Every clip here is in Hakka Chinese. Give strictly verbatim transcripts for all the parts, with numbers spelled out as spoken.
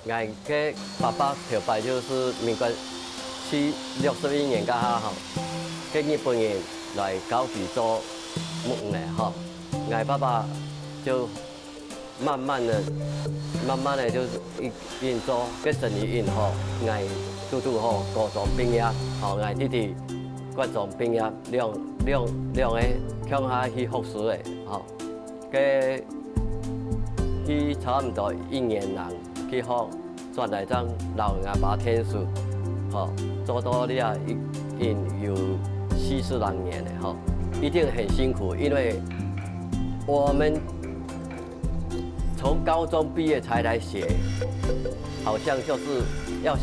𠊎个爸爸頭擺就係民國七，六十一年該下吼，个日本人來高知做木匠个吼，𠊎爸爸就慢慢个、慢慢个就一、一做，个生意一好，𠊎堵堵好高中畢業，吼，𠊎弟弟國中畢業，兩、兩、兩个共下去學師个，吼。 个去差毋多一年零去學，轉來正摎𠊎爸𢯭手，吼，做到這已經有四十零年了吼，一定很辛苦，因為我們從高中畢業才來學，好像就是要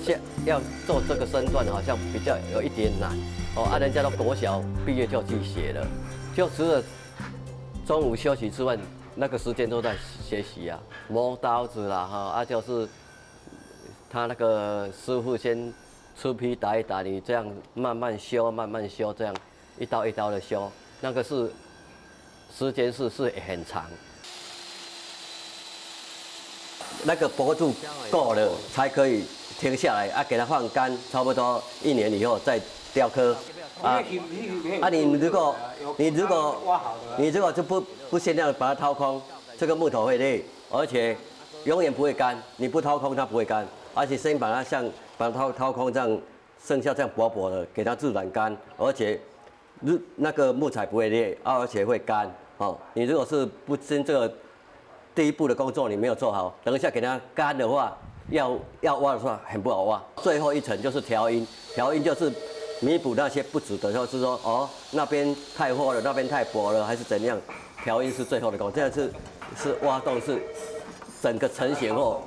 先要做這個身段，好像比較有一點難哦。啊，人家都國小畢業就去學了，就除了 中午休息吃飯，那個時間都在學習啊，磨刀子啦，哈，啊，就是他那個師傅先出坯打一打，你這樣慢慢修，慢慢修，這樣一刀一刀的修，那個是時間是是很長。 那個坡度夠了，才可以停下來啊，給它放乾，差不多一年以後再雕刻啊。啊，你如果你如果你如果就不不限量把它掏空，這個木頭會裂，而且永遠不會乾。你不掏空它不會乾，而且先把它像把它掏掏空這樣，剩下這樣薄薄的，給它自然乾，而且 那個木材不會裂，啊，而且會乾。哦，你如果是不經這個第一步的工作，你沒有做好，等一下給它乾的話，要要挖的話很不好挖。最後一層就是調音，調音就是彌補那些不足的，就是說，哦，那邊太厚了，那邊太薄了，還是怎樣？調音是最後的工作，這樣是是挖洞，是整個成型後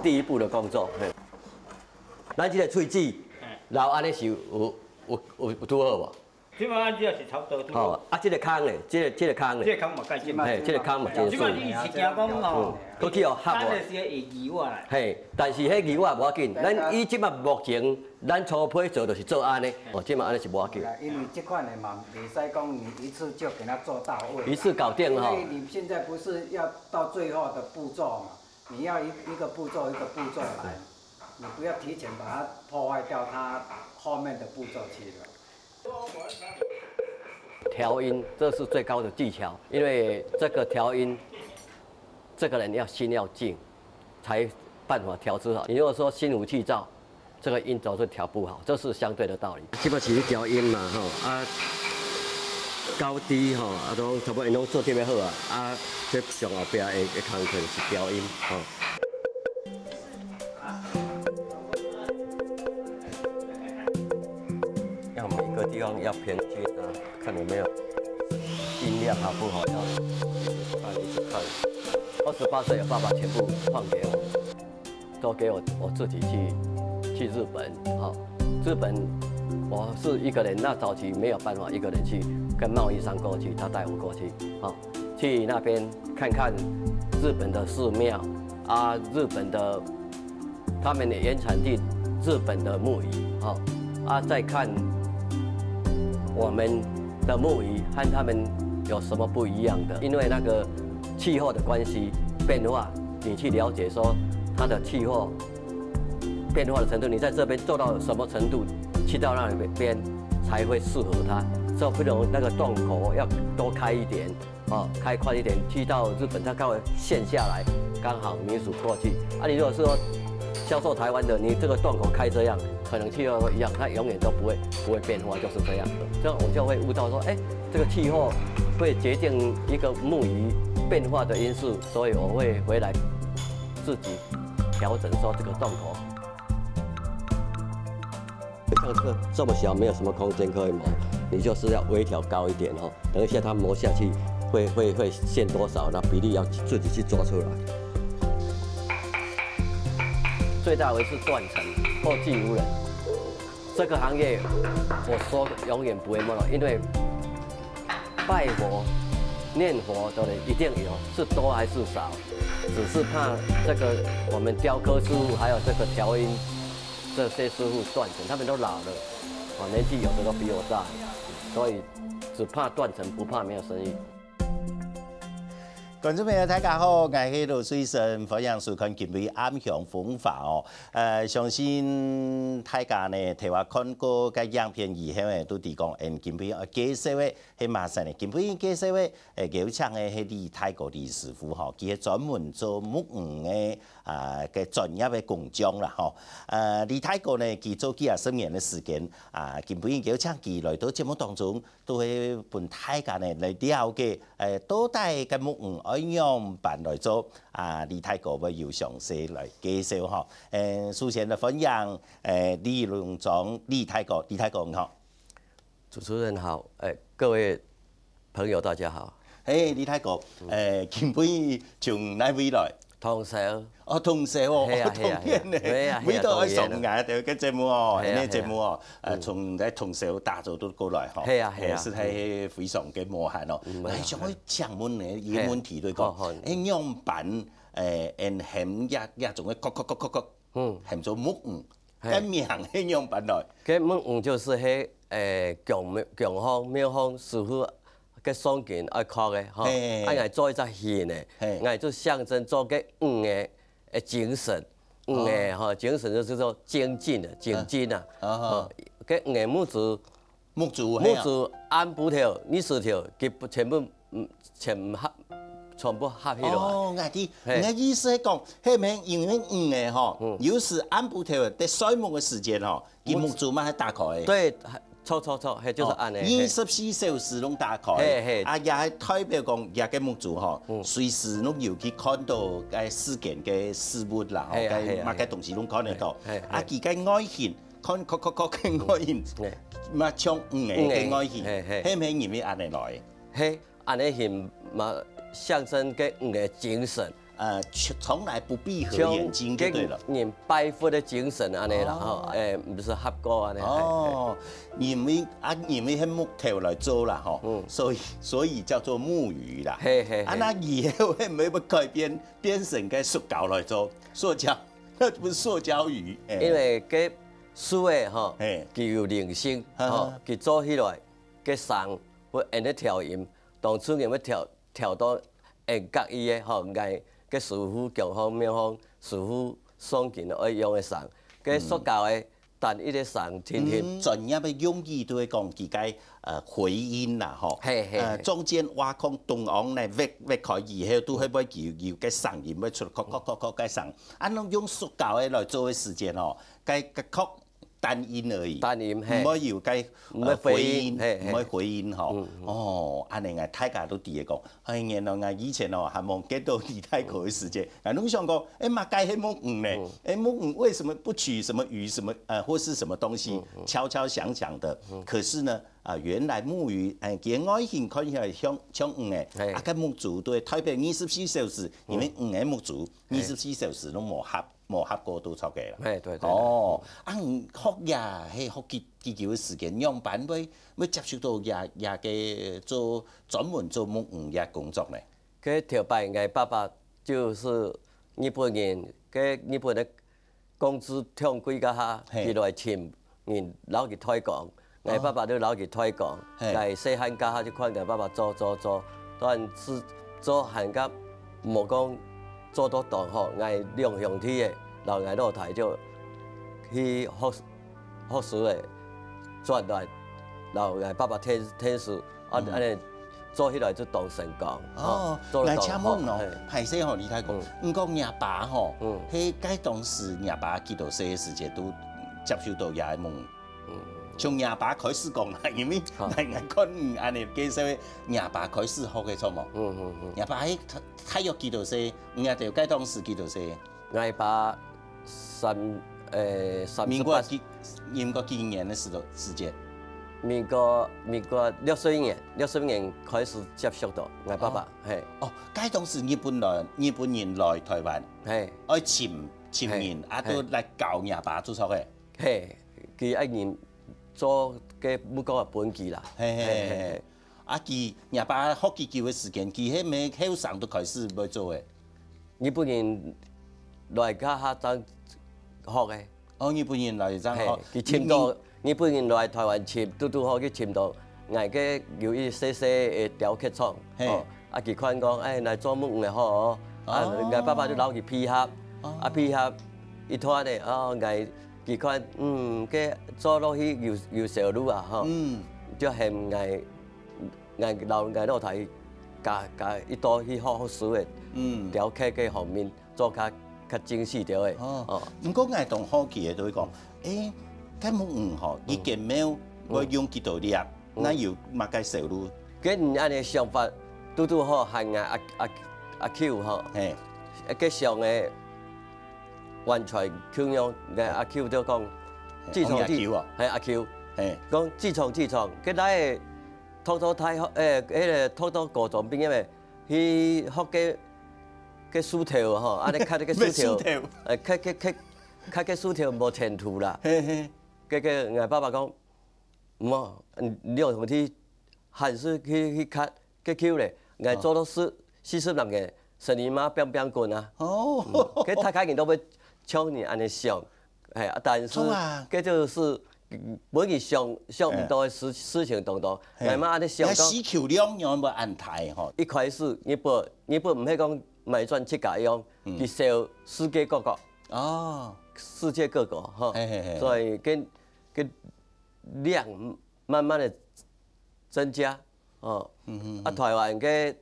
第一步的工作。嘿，咱這個喙子，嘿，留按呢是有有有有拄好無？ 這擺按呢是差不多拄好。哦，啊，這個空咧，這個這個空咧，這個空嘛蓋緊。嘿，這個空嘛真水。這擺你是驚講吼，嗯，過去哦，合無？咱就是會移外來。嘿，但是彼移外無要緊，咱以這擺目前咱初坯做就是做按呢，哦，這擺按呢是無要緊。對啊，因為這款的嘛，袂使講你一次就給它做到位啦。一次搞定吼。因為你現在不是要到最後的步驟嘛，你要一一個步驟一個步驟來，你不要提前把它破壞掉它後面的步驟去了。 調音，這是最高的技巧，因為這個調音，這個人要心要靜，才辦法調出好。你如果說心浮氣躁，這個音總是調不好，這是相對的道理。基本上是調音嘛，吼，啊，高低吼，啊，都差不多，攏做特別好啊，啊，這上後壁的的工課是調音，吼。 要每个地方要平均啊，看有没有音量好不好，要一直看一直看。二十八岁，我爸爸全部放给我，都给我我自己去去日本啊。日本，我是一个人，那早期没有办法一个人去，跟贸易商过去，他带我过去啊。 去那边看看日本的寺庙啊，日本的他们的原产地日本的木鱼，哈，啊，再看我们的木鱼和他们有什么不一样的，因为那个气候的关系变化，你去了解说它的气候变化的程度，你在这边做到什么程度，去到那边才会适合它。所以不能那个洞口要多开一点，哦，开宽一点，去到日本它刚好陷下来，刚好民宿过去。啊，你如果是说销售台湾的，你这个洞口开这样，可能气候会一样，它永远都不会不会变化，就是这样。这样我就会悟到说，哎，这个气候会决定一个木鱼变化的因素，所以我会回来自己调整说这个洞口。像这个这么小，没有什么空间可以磨，你就是要微调高一点哦。等一下它磨下去会会会陷多少，那比例要自己去抓出来。最大危是断层或技无人。这个行业我说永远不会没落，因为拜佛、念佛的人一定有，是多还是少？只是怕这个我们雕刻师傅还有这个调音这些师傅断层，他们都老了，哦，年纪有的都比我大，所以只怕断层，不怕没有生意。觀眾朋友，大家好，𠊎係羅水生，歡迎收看今晡日暗香風華哦。呃，相信大家呢，頭下看過該影片以後呢，都知講，嗯，今晡日要介紹个係麼儕呢？今晡日介紹个，呃，邀請个係李大哥李師傅吼，佢係專門做木魚个，啊，个專業个工匠啦吼。呃，李大哥呢，佢做幾下十年个時間，啊，今晡日邀請佢來到節目當中， 都係分大家呢來了解，誒，到底个木魚愛仰般來做啊？李大哥會有詳細來介紹吼。誒，首先來歡迎，誒，李榮章李大哥，李大哥你好。主持人好，誒，各位朋友大家好。嘿，李大哥，誒，今晡日從哪位來？ 通霄。哦，通霄哦，係啊，哦，係啊，通天呢，係啊，係啊，每到愛上𠊎兜个節目哦，係啊，𠊎个節目哦，呃，係啊。嗯。從在通霄打早都過來吼，係啊，係啊。誒，實在係非常个無閒哦。嗯，來，想要請問呢，一个問題就係講，係。好，好。誒，仰般，誒，𠊎喊這，這種个咯咯咯咯咯，嗯。喊做木魚，係。該名係仰般來？該木魚就係該，誒，供，供奉、廟方師傅 个上根愛刻个吼，係。啊，𠊎做一隻形个，係。𠊎就象徵做个魚个，誒，精神，魚个吼，哦。精神就是說精進个，精進啊，啊哈。吼，个魚个目珠，目珠，目珠，嘿啊。暗晡頭、日時頭，佢全部，嗯，全合，全部合起來。哦，𠊎知，嘿。你个意思係講，係毋係因為魚个吼，嗯。有時暗晡頭在睡目个時間吼， 佢目珠嘛係打開个。對，著，著，著，係，就係恁呢，哦，嘿。二十四小時攏打開个，嘿，嘿。啊，也係代表講，這个目珠吼，嗯。隨時攏有去看到該世間个事物啦，吼，嘿啊，該，嘿啊，麼个東西攏看得到。嘿，嘿，啊，嘿。佢个外形，看，看，看，看个外形，嘿。嘛像魚个外形，嘿，嘿。係毋係因為恁呢來？嘿。 恁呢形嘛象徵个魚个精神。呃，從，從來不閉合眼睛就對了。像个人拜佛个精神恁呢啦，吼，哦。誒，毋係合過恁呢，嘿，嘿。哦，因為，啊，因為係木頭來做啦，吼，嗯。所以，所以叫做木魚啦。嘿，嘿，嘿。啊，該以後會毋會改變，變成該塑膠來做？塑膠，那不是塑膠魚，誒。因為該樹仔吼，嘿。佢有靈性，哈哈。吼，佢做起來，該聲會恁呢調音，當初人會調 調到恁合意个吼，𠊎个師傅、供奉、廟方師傅上根愛用个聲，个塑膠个單一个聲，天天。嗯，專業个用語都會講佢个，呃，回音啦，吼。嘿，嘿，呃，嘿。中間挖空中央呢，挖，挖開以後，都會，會有，有个聲音會出，咯咯咯咯个聲。啊，恁樣用塑膠个來做个時間吼，該，該確 單音而已，單音，嘿。毋會有該，毋會回音，呃，回音，嘿，嘿。毋會回音吼。嗯，嗯。哦，恁呢啊，大家都知个講，哎，原來啊，以前哦，還無見到李大哥个時節，嗯。啊，攏想講，哎，麼个係木魚呢？嗯。哎，木魚為什麼不取什麼魚什麼，呃，或是什麼東西，嗯，嗯。敲敲響響的？嗯。可是呢，啊，原來木魚，哎，佢个外形看起來像，像魚个，嘿。啊，該目珠都會代表二十四小時，因為魚个目珠，嗯。二十四小時攏無合。 無合過都著个啦。嘿，對，對，對。哦，啊，你學這係學幾，幾久个時間，仰般會，會接觸到這，這个做，專門做木魚這工作呢？該頭擺𠊎爸爸就係日本人，該日本个工資忒貴該下，嘿。佢來尋 人摎佢代工，𠊎爸爸就摎佢代工。哦。嘿。𠊎細漢該下就看𠊎爸爸做做做，但係做還較無講做到當好。𠊎兩兄弟仔，摎𠊎老弟就去學，學師仔，轉來，摎𠊎爸爸𢯭，𢯭手，啊，嗯。恁呢做起來就當成功，哦，吼，做到當好，𠊎請問哦，嘿。歹勢吼，李大哥，嗯。毋過若爸吼，嗯。係該當時若爸幾多歲个時節都接受到這个夢？ 嗯。從若爸開始講啦，因為，好。𠊎，𠊎看你恁呢介紹，若爸開始學个著無？嗯，嗯，嗯。若爸係大，大約幾多歲？你兜該當時幾多歲？𠊎爸三，呃，三十八。民國幾，民國幾年个時，時節？民國，民國六十一年，六十一年開始接觸到𠊎爸爸，哦。嘿。哦，該當時日本來，日本人來臺灣，嘿。愛尋，尋人，嘿。啊，都來教若爸做著个。嘿。 嘿，佢愛人做个木工个本事啦。嘿，嘿，嘿，嘿。嘿。啊，佢，若爸學幾久个時間，佢係毋係後生都開始會做个？日本人來該下正學个。哦，日本人來正學。嘿，佢尋到，日本人來臺灣尋，拄拄好去尋到，𠊎个有一細細个雕刻廠，嘿。哦，啊，佢看講，哎，來做木魚个好哦。啊，哦。𠊎爸爸就摎佢配合，哦。啊，配合一段呢，哦，𠊎，佢看，嗯，該做落去有，有銷路啊，吼。嗯。就喊𠊎，𠊎摎𠊎老弟加，加一道去學，學手藝个，嗯。雕刻个方面做較，較精細條个。哦。哦。毋過𠊎當好奇个就係講，誒，該木魚吼，嗯。一間廟會用幾多粒？嗯。 嗯。該有麼个銷路？該你恁呢想法，拄拄好，喊𠊎阿，阿，阿舅吼，嘿。該想个完全共樣，𠊎阿舅就講，嘿，自從自，王阿舅哦。嘿，阿舅，嘿。講自從自從，該來个讀到大學，誒，迄个讀到高中畢業个，去學个，个樹頭吼，啊，你刻个樹頭，樹頭。誒，刻，刻，刻，刻个樹頭無前途啦。嘿，嘿。該个，𠊎爸爸講， 無，你，你有問題，還係去，去刻，結構咧。𠊎做到四，四十零年，生理嘛，乒乒滾啊。哦。嗯，該大家人都會像你恁呢想，哎，啊，但是，著啊。該就是，嗯，本人想，想毋到个事，哎。事情當多。嘿。𠊎嘛恁呢想講，該需求量原本恁大吼。一開始，日本，日本毋係講買轉自家用，嗯。佢銷世界各國。哦。世界各國，吼。嘿，嘿，嘿。所以跟，跟 量慢慢的增加，哦。嗯哼。啊，台灣个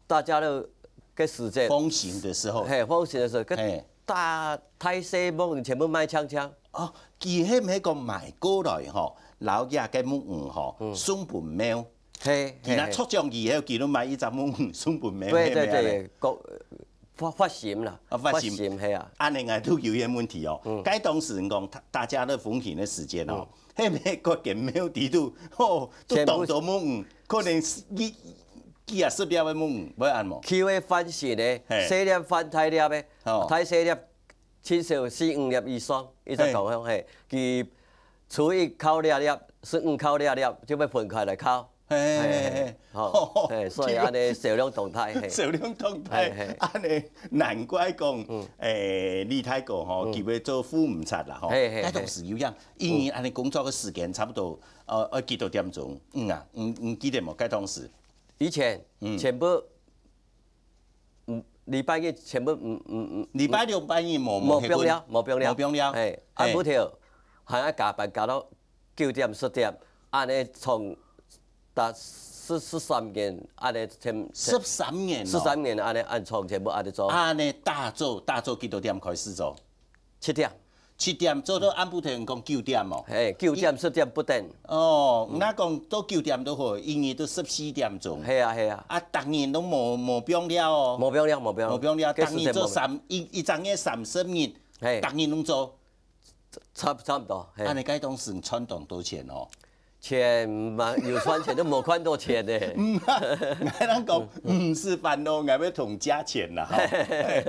大家樂个時節，風行的時候。嘿，風行的時候，个嘿。大，大細木全部賣淨淨。哦，佢係毋係講買過來吼，摎佢个木魚吼，嗯。送分廟。嘿，佢若，嘿，嘿。抽獎以後，佢都買一隻木魚送分廟，對，對，係毋係啊？對，各，發，發行啦，啊，發行。發行，嘿啊。恁呢𠊎都有一個問題哦。嗯。該當時你講大，大家樂風行个時間哦，嗯。 係毋係各間廟裡肚，吼，都全部當多木魚，可能係幾，幾啊十粒个木魚，會恁無？佢會翻新个，嘿。細粒翻大粒个，哦。大細粒至少四五粒以上，一直講，嘿。嘿，佢初一敲這粒，十五敲這粒，就會分開來敲。 嘿，嘿，嘿，嘿，嘿。吼，嘿，所以恁呢銷量當大，嘿。銷量當大，嘿，嘿。恁呢難怪講，嗯。誒，李大哥吼，嗯。佢會做副毋察啦，吼。嘿，嘿，嘿。該當時有影，因為恁呢工作个時間差不多，呃，愛幾多點鐘？嗯啊，你，你記得無？該當時。以前，嗯。全部，嗯，禮拜日全部，嗯，嗯，嗯，禮拜六、拜日無，無，無放了，無放了。無放了。嘿，嘿。暗晡頭，還愛加班加到 九點、十點，恁呢從，達十，十三年，恁呢全，十三年哦。十三年恁呢恁長全部恁呢做。恁呢打早，打早幾多點開始做？七點。七點做到暗晡頭講九點哦。嘿，九點、十點不等。哦，嗯。該講到九點都好，一日都十四點鐘。係啊，係啊。啊，逐日都無，無放了哦。無放了，無放了。無放了，該時間無放。逐日做三，一，一隻月三十日，嘿。逐日攏做。 差，差毋多，嘿。恁呢該當時賺當多錢哦？錢嘛，有賺錢都無賺到錢呢。嗯，𠊎人講，毋係煩惱，𠊎愛同你借錢啦，吼。嘿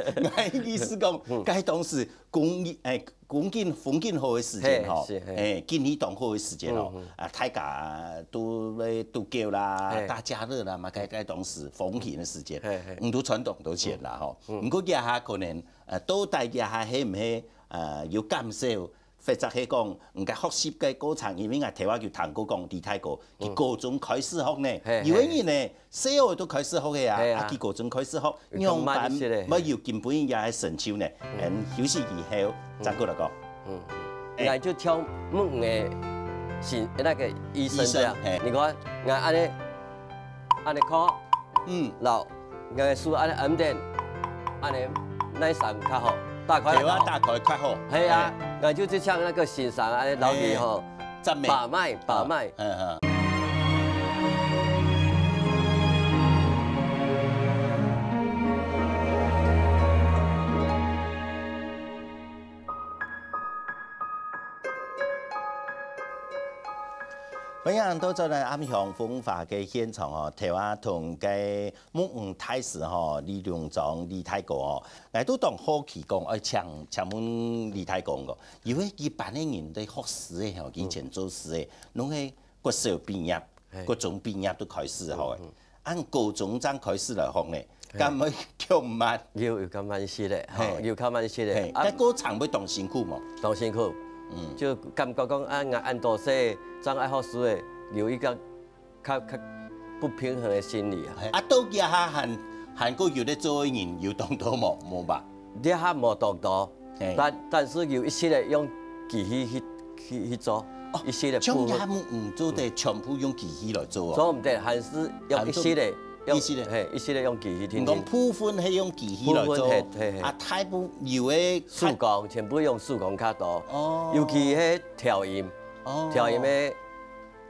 ，𠊎意思講，嗯。該當時風景，誒，風景，風景好个時間吼，嘿，是，嘿。誒，景氣當好个時間吼，嗯，嗯。啊，大家都會拄腳啦，嘿。大家樂啦嘛，該，該當時風行个時間，嘿，嘿。嗯，都賺當多錢啦，吼。嗯。毋過這下可能，呃，到底這下係毋係，呃，有減少 或者係講，毋該學習个過程，因為𠊎頭下有聽過講，李大哥，佢高中開始學呢，嗯。嘿，有个人呢，嘿。細學都開始學个啊，嘿啊。啊，佢高中開始學，有較慢一些咧。仰般會有今晡日个成就呢？嗯。嗯，休息以後，再過來講。嗯，嗯。哎。𠊎就像問个先，那個醫生這樣，醫生，嘿。你看，𠊎恁呢，恁呢看，嗯。老 𠊎个手恁呢暗點，恁呢哪儕較好，打開較好。頭啊打開較好。係啊，嘿。𠊎就像那個先生恁呢，老弟吼，嘿。讚美。把脈，把脈。嗯，嗯。 歡迎倒轉來暗香風華个現場哦，頭下同該木魚大師吼，李龍章李大哥哦，𠊎都當好奇講，愛請，請問李大哥哦，因為一般个人對學師个吼，以前做師个，攏係國小畢業、嘿。國中畢業都開始吼。嗯，嗯。 恁高中正開始來學呢，嘿。敢會較慢？有，有較慢些咧，吼，嘿。有較慢些咧。嘿，啊，該過程會當辛苦無？當辛苦。嗯。就感覺講，啊，𠊎恁多歲，正愛學師个，有一個較，較，不平衡个心理啊。啊，到這下還還過有咧做个人有當多無？無吧？這下無當多，嘿。但但是有一息仔用機器去去去做，哦，一息仔部分。像這下毋做得全部用機器來做哦。做毋得，還是用一息仔，用一息仔。嘿，一息仔用機器定定。你講部分係用機器來做，部分，嘿嘿嘿。啊，大部分有个手工，全部用手工較多。哦。尤其係調音，哦。調音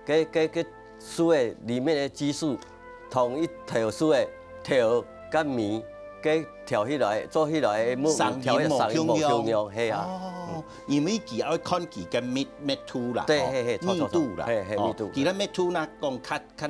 个，个个个手个裡面个技術，同一頭手个頭甲尾，个調起來，做起來个木聲音調个聲音無共樣。無共樣，係啊。哦，因為佢愛看佢个密密度啦，對，吼，嘿嘿，著著著，密度啦，嘿嘿，哦，密度。佢个密度呢，講較較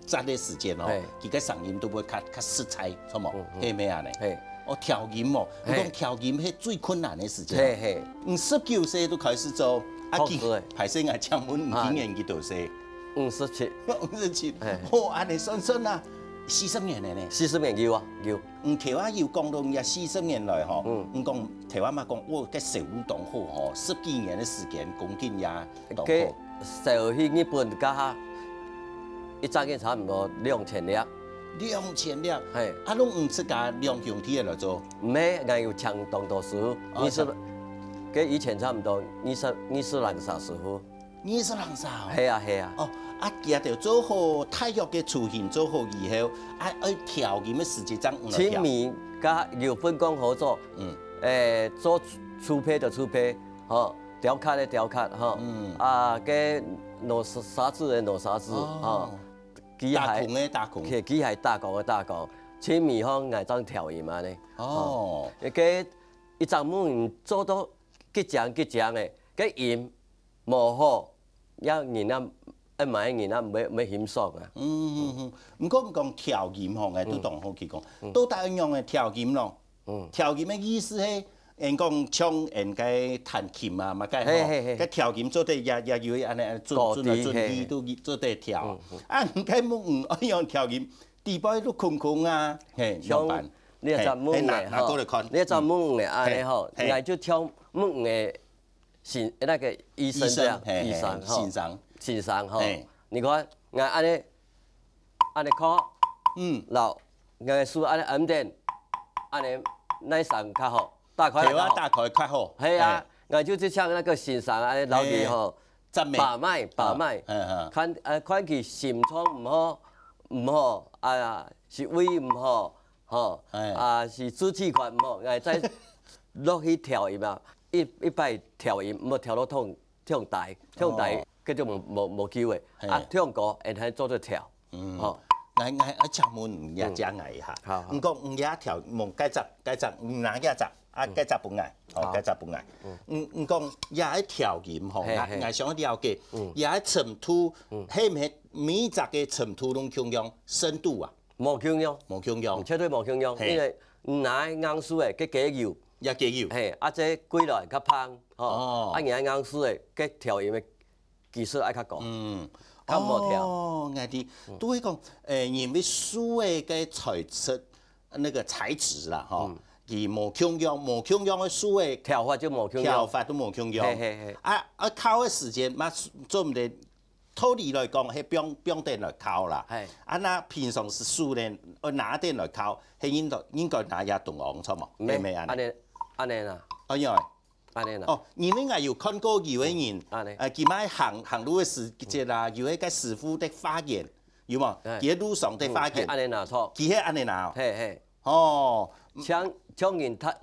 節个時間哦，嘿。佢个聲音都會較較實在，著無？嗯嗯。係毋係恁呢？嘿。哦，調音哦，你講嘿。調音係最困難个時間。嘿嘿。你十九歲都開始做，啊，幾，好，對。歹勢，𠊎請問你今年幾多歲？啊。五十七。五十七。嘿。哦，恁呢算算啊，四十年了呢。四十年有啊，有。你頭下有講到你四十年來吼，嗯。你講頭下嘛講，哦，該收入當好吼，十幾年个時間，講緊也 該時去日本該下，一隻月差毋多兩千粒。兩千粒？嘿。啊，攏毋自家兩兄弟來做？毋係，𠊎有請當多師傅，哦，二十，請。該以前差毋多二十，二十零儕師傅。二十零儕哦？係啊，係啊。哦，啊，佢兜做好大約个雛形做好以後，啊，愛調音个時節正毋來調。盡尾，佮有分工合作，嗯。誒，做粗坯就粗坯，吼。 雕刻个雕刻，吼，嗯。啊，該挼沙子个挼沙子，哦。吼，機械，打孔个打孔。嘿，機械打孔个打孔，盡尾吼，𠊎正調音恁呢。哦。吼，該一隻木魚做到幾靚幾靚个，該音無好，也人啊，愛買个人啊，毋會，毋會欣賞啊。嗯嗯嗯。毋過你講調音吼，𠊎都當好奇講，嗯。到底愛仰般个調音咯？ 嗯。調音个意思係，人講像人个彈琴啊，嘛該吼，嘿嘿嘿。該調音做得也，也有恁呢，準，高低，準來準去，嘿嘿。都做得調。嗯嗯。啊，你該木魚愛用調音，底背都空空啊，嘿，像仰般？你這隻木魚，嘿，嘿，拿，拿過來看。吼，你這隻木魚恁呢吼，嗯。嘿，嘿。𠊎就調木魚 先，那個醫生這樣，醫生，嘿，嘿，醫生，吼。先生。先生，吼。嘿。你看，𠊎恁呢，恁呢敲，嗯。摎，𠊎个手恁呢按等，恁呢哪聲較好，打開來較好。頭啊，打開較好。係啊，嘿。𠊎就係像那個先生恁呢，摎佢吼，嘿。把脈，把脈，嗯嗯。看，呃，看佢心臟毋好，毋好，哎呀，係胃毋好， 吼，哎。啊，係支氣管毋好，𠊎再落去調音啊，一，一擺調音，毋好調到忒，忒低，忒低，哦。該就無，無，無機會。嘿。啊，忒高，𠊎還做得調。嗯。吼。𠊎，𠊎，𠊎請問你也教𠊎一下。嗯。好，好。你講你也調，問該隻，該隻，你拿該隻，啊，嗯。該隻分𠊎，哦，好。該隻分𠊎。嗯。你，你講也愛調音吼，嘿，嘿。𠊎，𠊎想要了解，嗯。也愛程度，嗯。係毋係每一隻个程度攏共樣，深度啊？ 無共樣。無共樣。嗯，絕對無共樣，嘿。因為拿个硬手个，个加油。也加油。嘿，啊，這過來較芳，吼。哦。啊，拿个硬手个，个調音个技術愛較高。嗯。較毋好調。哦，𠊎知。嗯。都會講，誒，因為手个个材質，那個材質啦，吼，嗯。佢無共樣，無共樣个手个調法就無共樣。調法都無共樣。嘿，嘿，嘿。啊，啊，敲个時間嘛，做毋得 道理來講，係放，放等來敲啦。嘿。啊，若平常時手呢，愛拿等來敲，係應該，應該拿這中央，著無？毋係，係毋係恁呢？恁呢，恁呢啦。哎呀。恁呢啦。哦，因為𠊎有看過有个人，嗯，恁呢。呃，佢嘛行，行路个時節啦，有一個師傅在化緣，有無？哎。佢在路上在化緣。嗯，嘿，恁呢拿，著。佢係恁呢拿哦。嘿，嘿。哦。像，像人他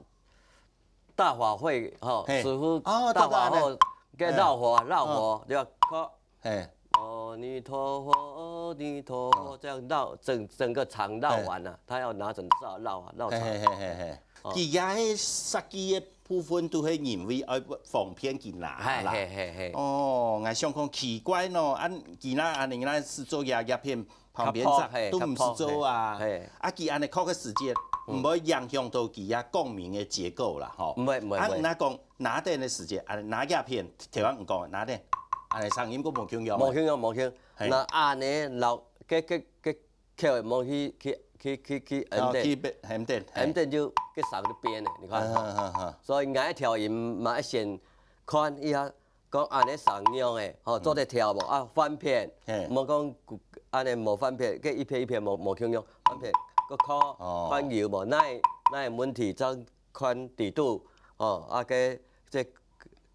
大法會，吼，嘿。師傅哦，大法會，對，對，對。个繞法，嗯。繞法，嗯。對吧？敲，嘿。阿彌陀佛，阿彌陀佛，哦。這樣繞，整，整個場繞完了，嘿。他要拿整個繞啊，繞場。嘿，嘿，嘿，嘿，嘿。哦。佢這个設計个部分都係因為愛方便佢拿啦。嘿，嘿，嘿，嘿。哦，𠊎想講奇怪喏，啊，佢若恁呢，若係做這，這片 旁邊隻較薄，嘿，都毋使做啊。較薄，嘿。啊，佢恁呢敲个時節，嗯。毋會影響到佢啊共鳴个結構啦，吼。毋會，毋會，啊，毋會。若講拿等个時節，啊，拿這片，頭先你講个拿等，恁呢聲音都無共樣啊。無共樣，無共樣。嘿。若恁呢，老，个，个，个，敲个無去，去，去，去，去，哦，去變，變，嘿。變就个聲就變了，你看，嗯，吼。嗯，嗯，嗯。所以𠊎調音嘛，愛先看一下講恁呢生樣誒，吼，做得調無？啊，翻片，嘿。莫講恁呢無翻片，該一片一片無無共樣，翻片，个科，哦。翻油無？哪會哪會問題？正看底肚，哦，啊，該這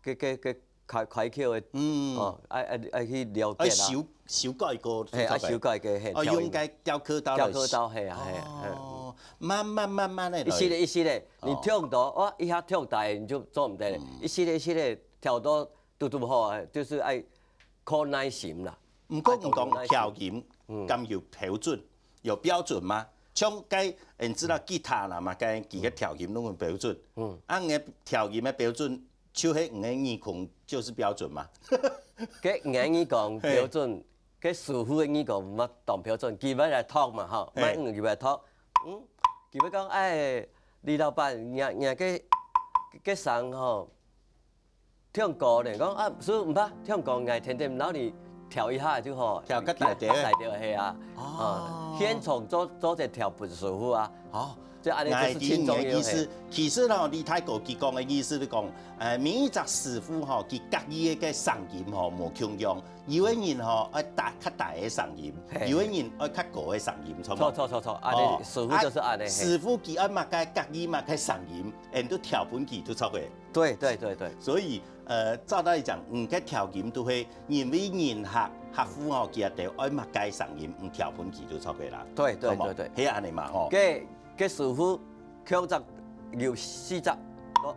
个个个開開口誒，嗯。哦，愛愛愛去了解啦。愛修修改過，嘿，愛修改个，嘿，哦，調音。用該雕刻刀來雕刻刀，嘿啊，嘿啊，嘿啊。哦，慢慢慢慢的，一息仔一息仔，你哦。跳到，哇，一下跳大，你就做毋得了。嗯。一息仔一息仔，跳到 嘟嘟好啊，就是愛靠耐心啦。毋過你講愛靠耐心。調音，嗯。敢有標準？有標準嗎？像該，你知道吉他啦嘛，該佢个調音攏有標準。嗯。啊，你个調音个標準，就係你个耳孔就是標準嘛。該你个耳孔標準，嘿。該師傅个耳孔嘛當標準，佢愛來讀嘛吼，嘿。莫你愛讀。嗯，佢愛講，哎，李老闆，你你个个聲吼， 唱歌呢，講啊，師傅毋怕，唱歌，𠊎天天摎你調一下就好。調較大條个。較大條个，係啊。哦。啊，現場做做一條分師傅啊。哦。這恁呢就是盡重要个。𠊎知你个意思，其實吼，李大哥佢講个意思係講，呃，每一隻師傅吼，佢各自个聲音吼無共樣，有个人吼愛大較大个聲音，嘿。有个人愛較高个聲音，著無？著著著著，恁呢，哦，師傅就是恁呢，啊，嘿。師傅佢愛麼个，各自麼个聲音，𠊎都調分佢就著个。 對對對對。所以，呃，照道理講，嗯，該調音都係因為人客客戶吼，佢兜愛麼个聲音，嗯，調分佢就著个啦。對對好無？對對。係恁呢嘛吼。該該師傅，共隻有四隻，哦，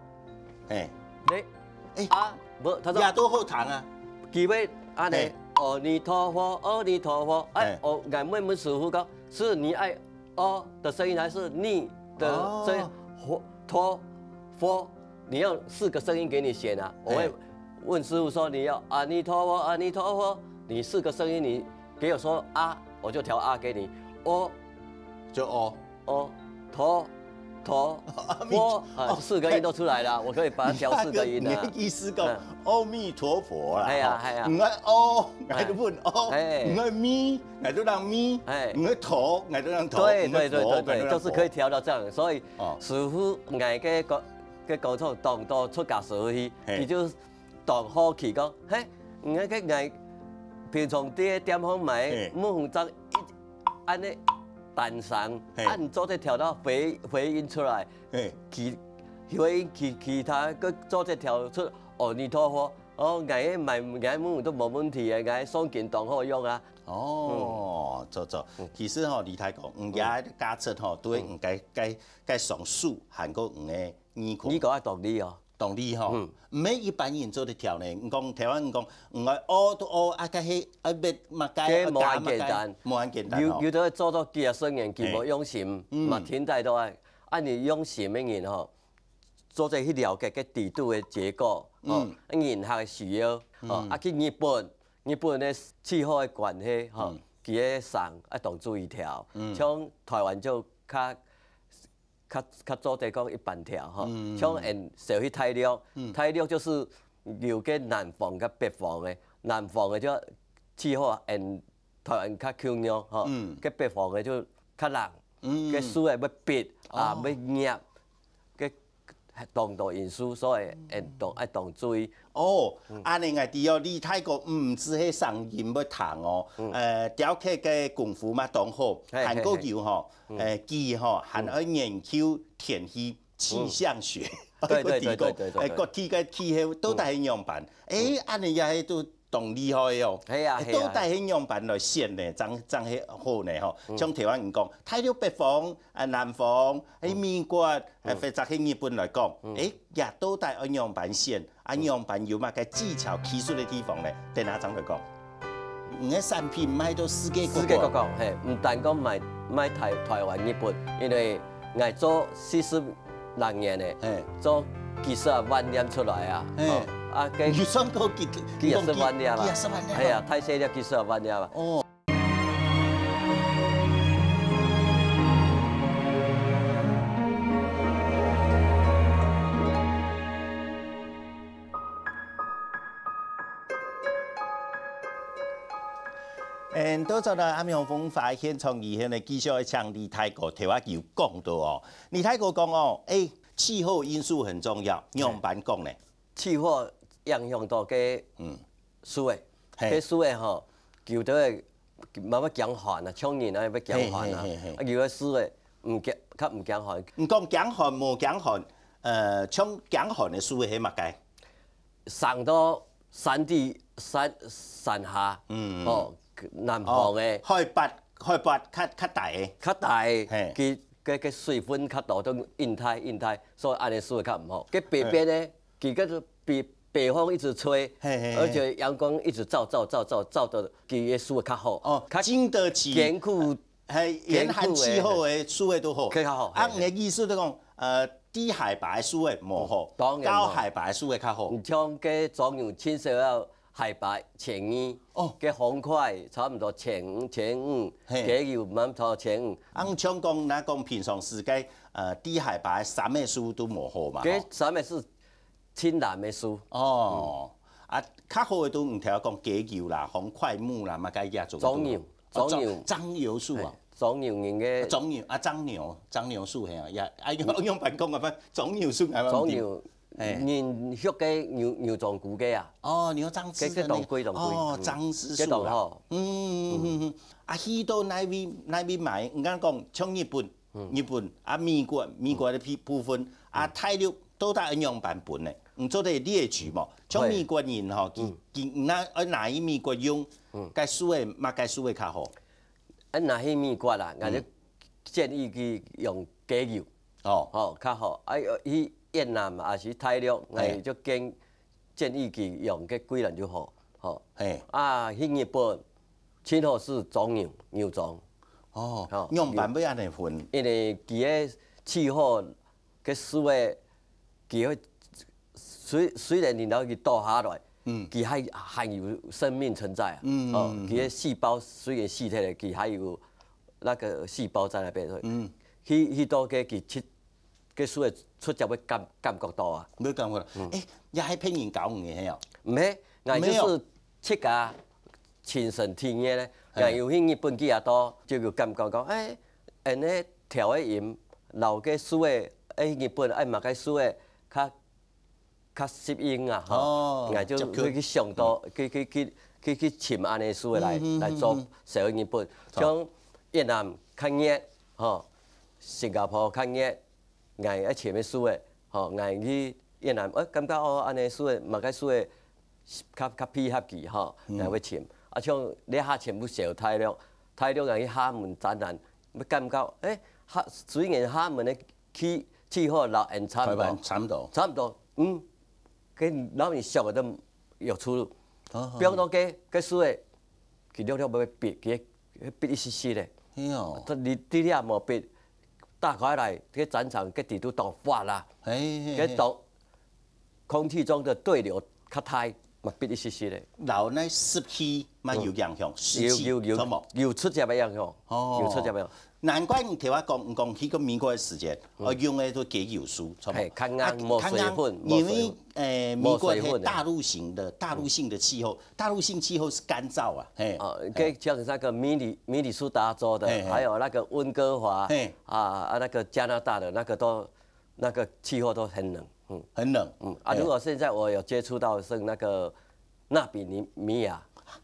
嘿。你，欸，啊，無，他說，也都好聽啊。佢會恁呢，嘿。阿彌陀佛，阿彌陀佛，哎，嘿。哦，𠊎問問師傅講，是你愛 哦的聲音還是你的聲音？哦。佛，陀，佛，你要四個聲音給你選啊。我會哎。問師傅說，你要阿彌陀佛，阿彌陀佛，你四個聲音你給我說啊，我就調啊給你。哦，就哦。哦，陀，陀，阿彌陀，佛，啊，哦，四個音都出來了，我可以把它調四個音的啊。你的意思講，嗯。阿彌陀佛啦，哎呀，吼，哎呀。毋愛哦，哎。𠊎就問哦，哎。毋愛咪，𠊎就讓咪，哎。毋愛陀，𠊎就讓陀，對，毋愛佛，對，對，對，對，𠊎就讓佛。就是可以調到這樣，所以哦。師傅，𠊎个講，个講錯，當多出家師傅去，嘿。佢就當好奇講，嘿，你看，𠊎平常在店項買，嘿。木紅章一，恁呢單聲，嘿。啊，你做得調到回，回音出來，嘿。其，回音其，其他个做得調出阿彌陀佛，哦，𠊎个買，𠊎个木紅都無問題个，𠊎个誦經當好用啊。 哦，嗯。著著，嗯。其實吼，李大哥，嗯，嗯。這个價值吼，對，嗯。嗯，該該該雙手，還過你个耳孔。你講个道理哦。道理吼，嗯。毋係一般人做得調呢。你講台灣人講，毋愛哦都哦，啊，該係愛別麼个，該無恁簡單。愛加麼个，無恁簡單吼。有有兜做到幾啊十年，佢嘿。無用心，嗯。嘛停在都愛。啊，你用心个人吼，做得去了解个底肚个結構，吼，嗯。人客个需要，吼，嗯。啊，去日本， 日本个氣候个關係，吼，嗯。佢个聲愛當注意調。嗯。像台灣就較，較，較做得講一般調，吼。嗯。像𠊎兜去大陸，嗯。大陸就是有个南方佮北方个，南方个就氣候𠊎兜台灣較共樣，吼。嗯。該北方个就較冷，嗯。該樹仔會必啊，哦。會熱。 个當多因素，所以愛當，愛當注意。哦，嗯。恁呢𠊎知哦，李大哥毋只係聲音會聽哦，嗯。呃，雕刻个功夫嘛當好，嘿，還過有吼，嘿，嘿。嗯。呃，佢吼，還愛研究天氣，嗯。氣象學，嗯。對，對，對，對，對，對。呃，各地个氣候到底係仰般。嗯。欸，恁呢也係都 當厲害哦。係啊，欸，係啊。到底係仰般來選呢？正，正係好呢吼。嗯。像台灣人講，大陸北方、啊，南方，嗯。欸，美國，啊，嗯。或者係日本來講，嗯。欸，也到底愛仰般選？啊，嗯。仰般有麼个技巧、技術个地方呢？等下正來講。你个產品賣到世界各國。世界各國，嘿，毋單講賣，賣台，台灣、日本，因為𠊎做四十 六年呢，嘿。做幾十萬粒出來啊。嘿。哦，啊，該有算過幾，幾十萬粒啊。幾十萬粒啊。哎呀，大細粒幾十萬粒啊。哦。嗯，到這个阿明風花現場以後呢，繼續愛請李大哥頭下有講到哦。李大哥講哦，欸， 氣候因素很重要，仰般講呢？氣候影響到个，嗯，樹仔，嘿，个樹仔吼，有兜會慢慢驚寒啊，像人啊會驚寒啊，嘿嘿嘿嘿，啊有个樹仔毋驚，較毋驚寒。你講驚寒無驚寒，呃，像驚寒个樹仔係麼个？生到山地山山下，嗯，哦，南方个，哦，海拔海拔較較低个，較低，嘿，佢个个水分較多，都硬態硬態，所以安尼樹仔較毋好。个北邊呢，佢个北北風一直吹，嘿嘿嘿，而且陽光一直照照照照照到佢个樹較好，哦，較經得起艱苦，嘿，嚴寒氣候个樹仔都好。較好，啊，嘿，你个意思就講，呃，低海拔个樹仔無好，當然無好，高海拔个樹仔較好。你像个種有青色个海拔千二，哦，个紅檜差不多千五千五，嘿，雞油嘛差不多千五。啊，像講，若講平常時个，呃，低海拔个杉仔樹都無好嘛，吼。个杉仔樹 青藍个樹。哦，啊，較好个都毋聽講雞油啦，紅檜木啦，嘛該也做得。棕油，哦，棕油，樟油樹啊，嘿，棕油人个，哦，棕油啊，樟油，樟油樹嘿啊，也啊用用白讲啊，不，棕油树啊，棕油，嘿，人畜个牛牛樟菇个啊，哦，牛樟芝的那个，个当贵当贵，哦，樟芝树啦，个当好，嗯嗯嗯，啊，去到哪位哪位买，你看讲像日本， 日本啊，美國，美國个部部分啊，大陸到底愛仰般分呢？你做得列舉無？像美國人吼，佢佢拿愛拿去美國用，該樹仔嘛，該樹仔較好。啊，拿去美國啦，𠊎就建議佢用雞油，哦，吼，較好。啊，去越南啊，還是大陸，𠊎就建建議佢用个桂圓就好，吼。嘿，啊，去日本，盡好係棕油，牛樟。 哦，仰般會恁樣分？因為佢个氣候，个樹仔，佢个雖雖然你拿佢倒下來，嗯，佢還還有生命存在啊。嗯，哦，佢个細胞雖然死忒了，佢還有那個細胞在那邊。嗯，去去到个佢去个樹仔出汁會感感覺到啊。會感覺到。欸，也係別人教你个係哦？毋係，𠊎就是自家親身體驗咧。𠊎有去日本去啊，到就有感覺講，欸，恁呢調个音，老个樹仔，欸，日本愛麼个樹仔，較較適應啊，吼。哦，𠊎就會去想到，去去去去去尋恁呢樹仔來來做，小日本，像越南較熱，吼，新加坡較熱， 𠊎愛尋个樹仔，吼，𠊎去越南，欸，感覺哦，恁呢樹仔，麼个樹仔較較配合佢，吼，𠊎會尋。啊，像這下全部小大陸，大陸人去廈門展覽，會感覺，欸，廈雖然廈門个氣氣候摎𫣆差毋多，差毋多，嗯，跟摎你想个都有出入。比方講，該該樹仔，佢略略會必，佢必一息息个。係哦，你你也無必。 打開來，該展場个底肚當闊啦，嘿嘿嘿，該當空氣中个對流較大，嘛必一息息个。然後呢，濕氣嘛有影響，濕氣，有有有，有出現个影響，哦，有出現个影響。難怪你頭下講，你講去過美國个時間，哦，用个都雞油樹，著無？嘿，較硬，無水分，因為，無水分，誒，美國係大陸型的，大陸性的氣候，大陸性氣候是乾燥啊，嘿，哦，嘿，該像那個明尼明尼蘇達州的，嘿嘿，還有那個溫哥華，嘿，啊啊那個加拿大的那個都那個氣候都很冷，嗯，很冷，嗯啊，嘿，如果現在我有接觸到是那個納比尼米亞，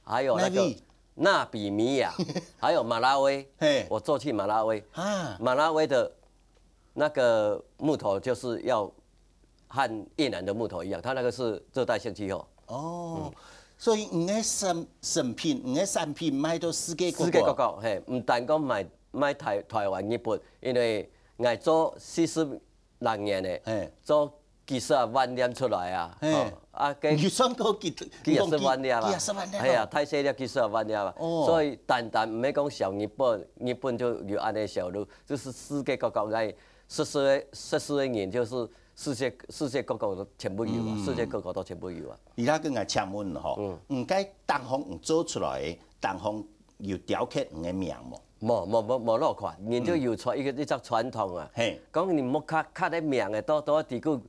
還有那個納比，納比米亞，還有馬拉維，嘿，我就去馬拉維，啊，馬拉維的那個木頭就是要和越南的木頭一樣，它那個是熱帶性氣候。哦，所以你个產產品，你个產品賣到世界各國。世界各國，嘿，毋單講賣賣台台灣、日本，因為𠊎做四十六年个，嘿，做幾十萬粒出來啊，嘿，吼，啊，該你算過幾幾十萬粒啊，幾十萬粒啊，哎呀，大細粒幾十萬粒啊，哦，所以單單毋係講小日本，日本就有恁呢小路，就是世界各國來 識字个識字个人，就是世界世界各國都全部有啊，世界各國都全部有啊。而家跟𠊎請問吼，嗯，你該當紅你做出來个，當紅有雕刻你个名無？無無無無落款，人就有傳一個一隻傳統啊，嘿，講你莫刻刻个名个，都都要底固，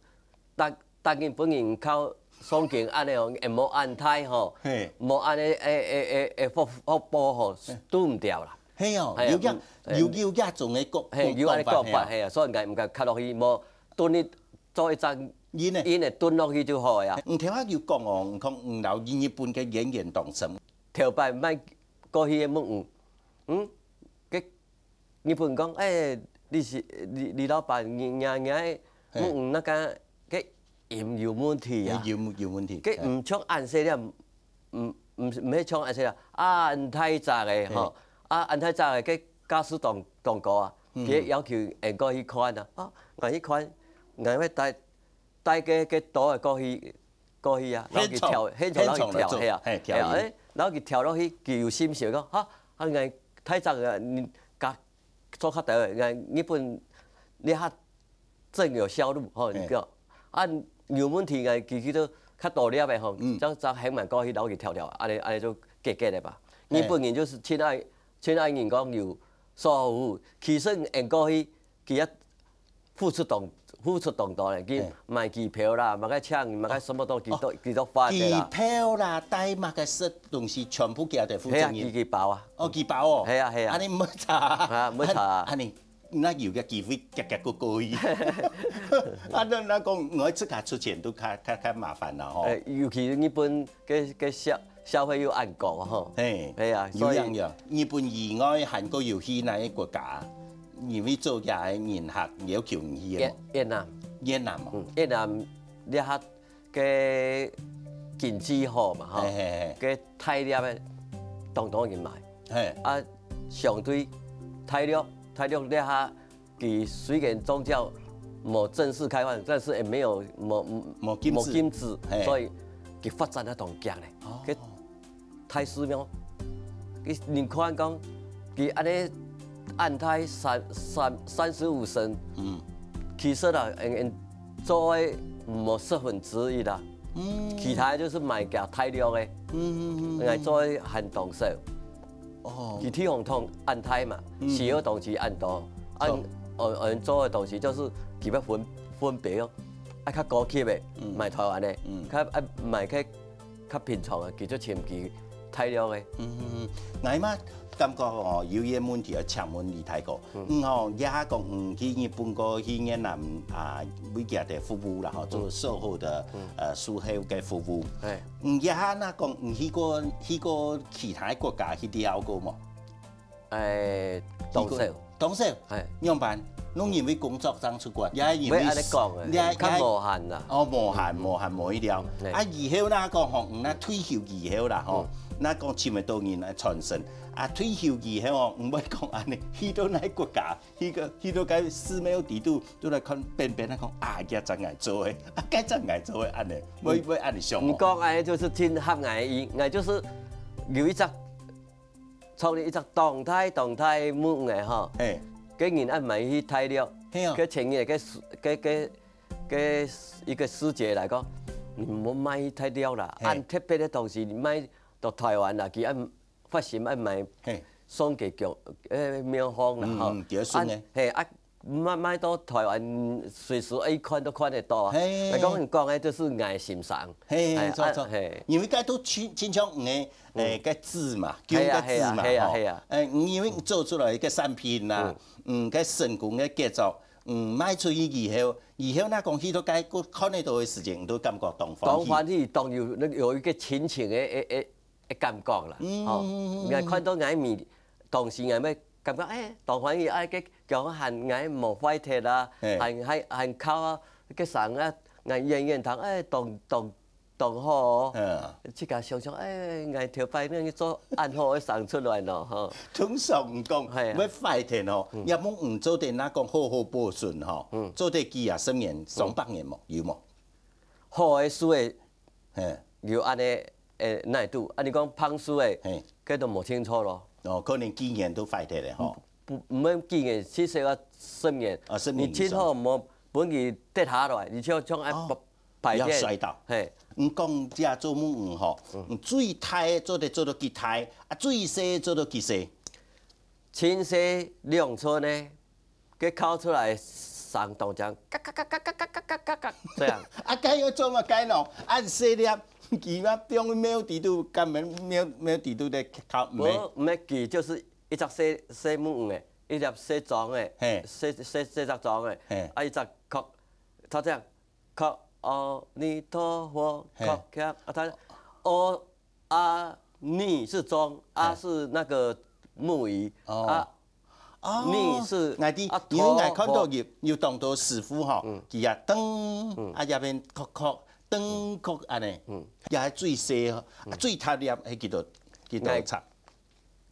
但但日本人靠送件恁呢哦，也無恁大吼，嘿，無恁呢，誒誒誒誒，福福報吼，堵毋掉啦。 嘿哦，嘿啊，有這有有這種个講，嘿，有恁呢講法，嘿啊，所以𠊎毋敢刻落去，無等於做一張印个。印个，吞落去就好个啊。你頭下有講哦，你講你摎日本个淵源當深。頭擺賣過去个木魚，嗯，該日本講，欸，你是李李老闆，你你你个木魚那個該音有問題啊。有有問題。該毋像恁細粒，毋毋毋係像恁細粒，恁大隻个吼，啊恁大隻个該價數當當高啊，佢要求𠊎過去看啊，啊𠊎去看，𠊎會帶帶个个刀个過去過去啊，然後去挑，現場然後去挑，係啊，係啊，欸，然後去挑落去，佢有心想講，哈，啊𠊎大隻个，你甲做較大个，𠊎日本你較 正有銷路吼，你講啊有問題个，佢佢都較多粒个吼，正正行慢過去，然後去挑挑，恁呢恁呢就結結个吧。日本人就是親愛親愛人講有售後服務，其實𠊎過去佢也付出當付出當多咧，佢買機票啦，買个請，買个什麼都佢都佢都發个啦。機票啦，帶麼个食東西，全部佢都負責任。係啊，佢佢包啊。哦，佢包哦。係啊係啊。恁呢毋會差啊。啊，毋會差啊。恁呢 該有个機會，遽遽過過去。啊，該該講，𠊎自家出錢都較較較麻煩啦吼。欸，尤其日本个个消消費又恁高吼。嘿，係啊，所以有影有。日本以外，還過有去哪个國家？因為做這个人客，要求你去个無？越越南。越南哦。嗯，越南這下个經濟好嘛吼，嘿嘿嘿。个大粒个當多人買。嘿。啊，相對大陸大陸這下 佢雖然宗教無正式開放，但是也沒有無無禁止，無禁止，嘿。所以佢發展得當強咧。哦。佢大寺廟，佢你看講，佢恁呢恁大三三三十五層，嗯。其實啊，嗯嗯，做个無十分之一啦。嗯。其他就是買給大陸个，嗯嗯嗯，來做个還當少。 哦。佢地方通恁大嘛，嗯。需要東西恁多，啊，著。我我做个東西就是佢愛分分別哦，啊，較高級个，嗯。買台灣个，嗯。較啊買較較平常个，佢就請佢大陸个。嗯，𠊎嘛感覺哦，有一個問題要請問李大哥，嗯。嗯吼，這下講嗯去日本過去越南啊，為佢个服務啦吼，做售後的，嗯。呃，售後个服務。哎。 嗯，這下若講，嗯，去過去過其他國家去尞過無？欸，當少。當少？欸。仰般？攏因為工作上出國，也因為毋會恁呢講欸，也較無閒啦。哦，無閒，嗯。無閒，無去尞。嗯。啊，以後若講吼，嗯，若退休以後啦吼，嗯。若講尋得到人來傳承，啊，退休以後哦，毋會講恁呢，去到哪國家，去个去到該寺廟底肚， 都來看，邊邊來講，啊，這正𠊎做个，啊，該正𠊎做个，恁呢，會會恁呢想哦。你講恁呢就是真合𠊎个意，𠊎就是有一隻，創立一隻當大當大个木屋个吼，嘿。个人愛買去大陸，嘿哦。个前日个師个个个一個師姐來講，你毋好買去大陸啦，嘿。恁特別个東西，你買到台灣啦，佢恁 發心愛買嘿。送給宮，呃，廟方啦，吼。嗯，嗯，佢愛送个。啊，嘿，啊，買，買到台灣，隨時愛看都看得到啊。嘿。來講，你講个就是𠊎心上。嘿，嘿，嘿，著，啊，著。嘿。因為該都親，親像你个，嗯。欸，个字嘛，嘿啊，宮个字嘛，嘿啊，嘿啊，吼。嘿啊。欸，因為你做出來个產品啦，嗯。嗯，个成功个傑作，嗯，賣出去以後，以後若講去到該个看得到个時間，你都感覺當歡喜。當歡喜，當有，有一個親情个，个，个 个感覺啦，嗯，吼。嗯，嗯，嗯。𠊎看到𠊎面，當時𠊎會感覺，欸，當歡喜，啊，个講還𠊎無壞忒啊，嘿。還還還靠啊，个生啊，𠊎遠遠聽，欸，當當當好哦。嗯。自家想想，欸，𠊎頭擺仰會做恁好个生出來呢，吼。通常講，嘿啊。會壞忒哦，嗯。也無毋做得，若講好好保存吼，嗯。做得幾啊十年、上百年無，有無？好个樹个 嘿。有恁呢，欸，哪會堵？啊，你講芳樹个，嘿。該都無清楚咯。哦，可能幾年都壞忒了吼。毋，毋免幾年，至少愛十年。啊，十年以上。你清楚無分佢跌下來，你就像愛哦，擺，擺件。要摔倒。嘿。你講這做木屋吼，嗯。你最大个做得做到幾大，啊，最細做到幾細？盡細兩寸呢， 个敲出來聲當響，嘎嘎嘎嘎嘎嘎嘎嘎嘎，這樣。啊，該愛做麼个呢？恁細粒，佢嘛放廟底肚，根本廟，廟底肚个敲，毋係。無，毋係，佢就是一隻細，細木屋个，一粒細樁个，嘿。細，細，細隻樁个，嘿。啊，一隻敲，他這樣敲，阿彌陀佛，嘿。叩響啊，他阿阿彌是钟，阿嘿。是那個木魚，哦。啊，哦，你是，𠊎知，啊，因為𠊎看到有，有當多師傅吼，嗯。佢也噔，嗯。啊，這邊叩叩，噔叩恁呢，嗯。也係最細吼，啊，嗯。最大粒係幾多，幾多尺？